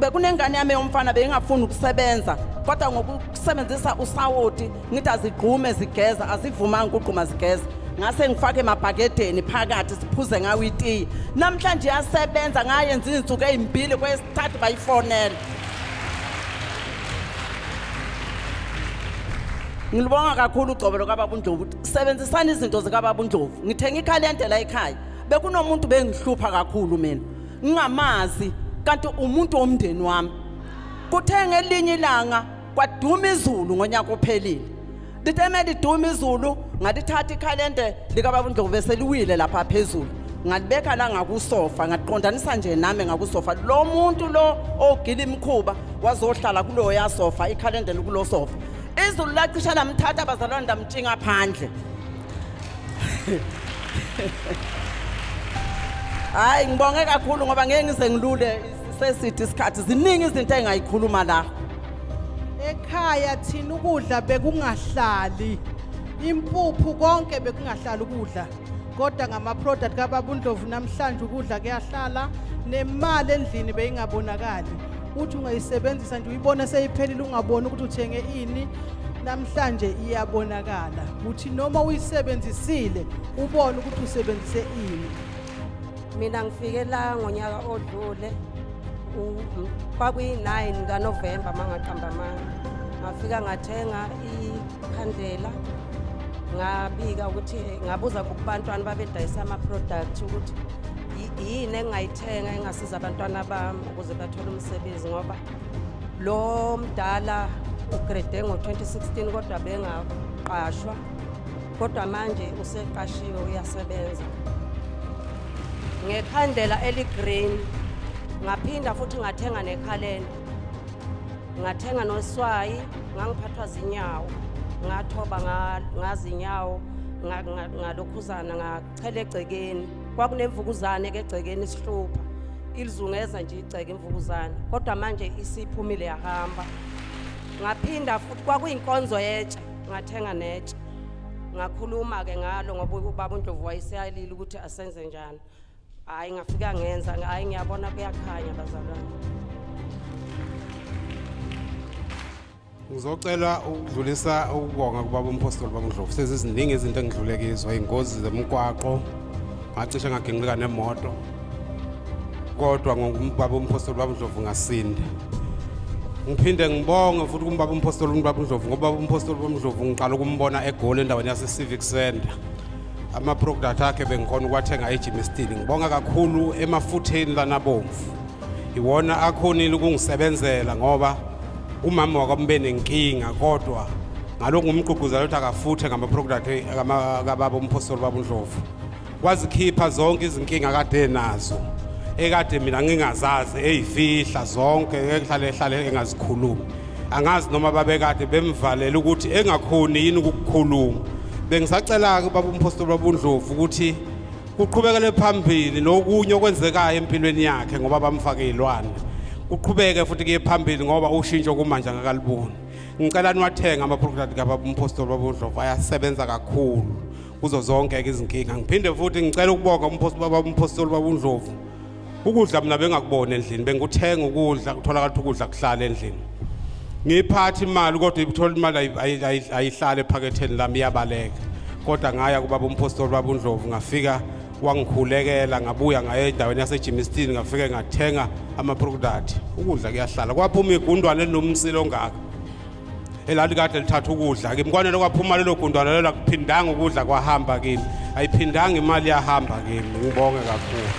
Bekunengane yami yomfana beyingafuni ukusebenza, kodwa ngokusebenzisa usawoti ngithi azigqume zigeza, azivumanga ukugquma zigeza. Ngase ngifake emabhakedeni phakathi siphuze ngawo itiye. Namhlanje iyasebenza, ngayenza izinsuku ezimbili, kwesithathu bayifonela. Ngilibonga kakhulu ugcobo lokababa uNdlovu. Sebenzisani izinto zikababa uNdlovu. Ngithenga ikhalende la ekhaya. Bekunomuntu bengihlupha kakhulu mina. Ngingamazi kanti umuntu womndeni wami. Kuthe ngelinye ilanga kwaduma izulu ngonyaka ophelile. Lithe meliduma izulu ngalithatha ikhalende likababa uNdlovu bese liwile lapha phezulu. Ngalibeka la ngakusofa, ngaqondanisa nje nami ngakusofa. Lo muntu lo ogila imikhuba wazohlala kuloya sofa, ikhalende likulo sofa. Izulu lacisha lamthatha abazalwane lamtshinga phandle. Hayi ngibonge kakhulu ngoba ngeke ngize ngilule sesithi isikhathi, ziningi izinto engayikhuluma la. Ekhaya thina ukudla bekungahlali, impuphu konke bekungahlali ukudla, kodwa ngama-product kababa uNdlovu namhlanje ukudla kuyahlala, nemali endlini beyingabonakali, uthi ungayisebenzisa nje uyibone seyiphelile ungaboni ukuthi uthenge ini. Namhlanje iyabonakala, uthi noma uyisebenzisile ubone ukuthi usebenzise ini. Mina ngifike la ngonyaka odlule kwakuyi-9 kaNovemba mangaqamba amanga, ngafika ngathenga ikhandlela, ngabika ukuthi ngabuza kubantwana babedayisa ama-product ukuthi yini engingayithenga engasiza abantwana bami ukuze bathole umsebenzi, ngoba lo mdala ugrade ngo-2016 kodwa bengaqashwa, kodwa manje useqashiwe uyasebenza ngekhandlela eli-green. Ngaphinda futhi ngathenga nekhalenda, ngathenga noswayi, ngangiphathwa zinyawo, ngathoba ngazinyawo ngalokhuzana ngachela egcekeni, kwakunemvukuzane ke egcekeni isihlupha ilizungeza nje igceke imvukuzane, kodwa manje isiphumile yahamba. Ngaphinda futhi kwakuyinkonzo yetshe, ngathenga netshe, ngakhuluma-ke ngalo ngoba ubaba uNdlovu wayeseyalile ukuthi asenze njani. Hhayi ngafika ngenza, hhayi ngiyabona kuyakhanya bazalwane. Ngizocela ukudlulisa ukubonga kubaba uMphostoli baba uNdlovu. Seziziningi izinto engidlule kizo, iy'ngozi zemigwaqo, ngacishe ngaginqika nemoto, kodwa ngokubaba uMphostoli baba uNdlovu ngasinda. Ngiphinde ngibonge futhi kumbaba uMphostoli baba uNdlovu, ngoba uMphostoli baba uNdlovu ngiqala ukumbona eGoli endaweni yase-Civic Center. Ama-product akhe bengikhona ukuwathenga eJimistini. Ngibonga kakhulu emafutheni lanabomvu, iwona akhonile ukungisebenzela ngoba umama wakwami benenkinga, kodwa ngalokhu ngumgqugquzela ukuthi akafuthe ngama-product kababa uMphostoli baba uNdlovu, wazikhipha zonke izinkinga kade enazo ekade mina ngingazazi, eyifihla zonke, ehlale ehlale engazikhulumi. Angazi noma babekade bemvalela ukuthi engakhoni yini ukukhuluma. Bengisacela-ke ubaba uMphostoli baba uNdlovu ukuthi kuqhubekele phambili nokunye okwenzekayo empilweni yakhe, ngoba bamfake izilwane, kuqhubeke futhi kuye phambili ngoba ushintsho kumanje angakaliboni. Ngicela niwathenga ama-product kababa uMphostoli baba uNdlovu, ayasebenza kakhulu kuzo zonke-ke izinkinga. Ngiphinde futhi ngicela ukubonga uMphostoli baba uMphostoli baba uNdlovu. Ukudla mina bengakubona endlini, bengikuthenga ukudla, kutholakala ukuthi ukudla kuhlala endlini. Ngiyiphatha imali kodwa ithola imali ayihlale ephaketheni lami, iyabaleka. Kodwa ngaya kubaba uMphostoli baba uNdlovu, ngafika wangikhulekela, ngabuya ngaya endaweni yaseJimistini, ngafike ngathenga ama-product, ukudla kuyahlala. Kwaphuma igundwane elinomsila ongaka elalikade lithatha ukudla kimi, kwanele kwaphuma lelo gundwane lelo, akuphindanga ukudla kwahamba kimi, ayiphindanga imali yahamba kimi. Ngibonge kakhulu.